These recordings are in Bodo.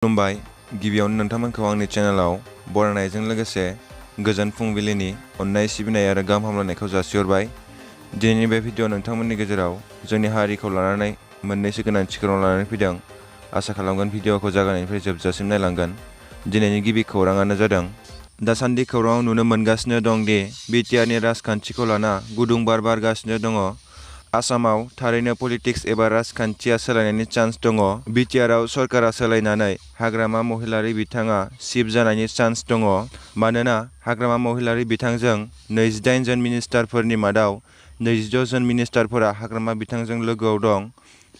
खुलुमबाय। गिबियावनो नोंथांमोनखौ आंनि चेनेलाव बरायनायजों लोगोसे गोजोन फुंबिलिनि अननाय सिबिनाय आरो गाहाम हामलायनायखौ जासिहरबाय। दिनैनि बे भिडिअ नोंथांमोननि गेजेराव जोंनि हारिखौ लानानै मोननैसो गोनांथिखौ लानानै फैदों। आसा खालामगोन भिडिअखौ जागायनायनिफ्राय जोबजासिम नायलांगोन। दिनैनि गिबि खौराङानो जादों दासान्दि खौराङाव नुनो मोनगासिनो दं दि बिटिआरनि राजखान्थिखौ लाना गुदुं बार बारगासिनो दङ। आसामाव थारैनो पलिटिक्स एबा राजखान्थिया सोलायनायनि चान्स दङ। बिटिआरआव सरकारा सोलायनानै हाग्रामा महिलारी बिथाङा चिफ जानायनि चान्स दङ। मानोना हाग्रामा महिलारी बिथांजों 28 जन मिनिस्टारफोरनि मादाव 26 जन मिनिस्टारफोरा हाग्रामा बिथांजों लोगोआव दं।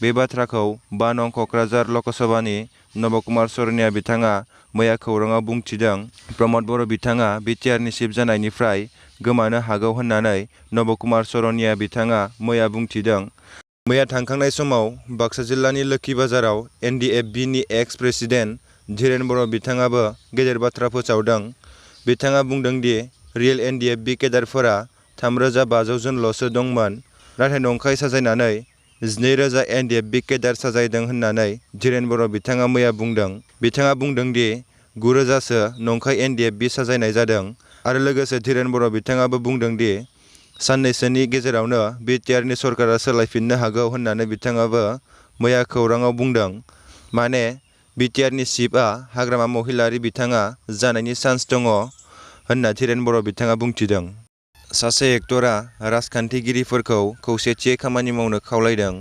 बे बाथ्राखौ 5 नं कक्राझार लकसभानि नबकुमार सरनिया बिथाङा मैया खौराङाव बुंथिदों। प्रमद बर' बिथाङा बिटिआरनि चिफ जानायनिफ्राय गोमानो हागौ होननानै नबकुमार सरनिया बिथाङा मैया बुंथिदों। मैया थांखांनाय समाव बाक्सा जिल्लानि लोखि बाजाराव एनडिएफबिनि एक्स प्रेसिडेन्ट धीरेन बर' बिथाङाबो गेदेर बाथ्रा फोसावदों। बिथाङा बुंदों दि रियेल एनडिएफबि केडारफोरा 3500 जनल'सो दंमोन, नाथाय नंखाय साजायनानै 12000 एनडिएफबि केडार साजायदों होननानै धीरेन बर' बिथाङा मैया बुंदों। बिथाङा बुंदों दि 9000सो नंखाय एनडिएफबि साजायनाय जादों आरो लोगोसे धीरेन बर' बिथाङाबो बुंदों दि साननैसोनि गेजेरावनो बिटिआरनि सरकारा सोलायफिननो हागौ होननानै बिथाङाबो मैया खौराङाव बुंदों। माने बिटिआरनि चिफआ हाग्रामा महिलारी बिथाङा जानायनि चान्स दङ होनना धीरेन बर' बिथाङा बुंथिदों। सासे एक्टरा राजखान्थिगिरिफोरखौ खौसेथियै खामानि मावनो खावलायदों।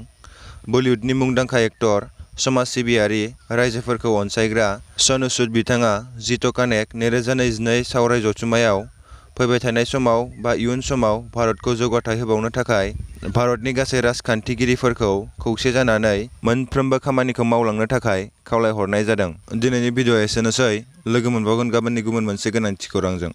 बलिउडनि मुंदांखा एक्टर, समाज सिबियारि, रायजोफोरखौ अनसायग्रा सनु सुद बिथाङा जित' कानेक्ट 2022 सावराय जथुम्मायाव फैबाय थानाय समाव बा इयुन समाव भारतखौ जौगाथाय होबावनो थाखाय भारतनि गासै राजखान्थिगिरिफोरखौ खौसे जानानै मोनफ्रोमबो खामानिखौ मावलांनो थाखाय खावलायहरनाय जादों। दिनैनि भिडिअ'आ एसेनोसै। लोगो मोनबावगोन गाबोननि गुबुन मोनसे गोनांथि खौरांजों।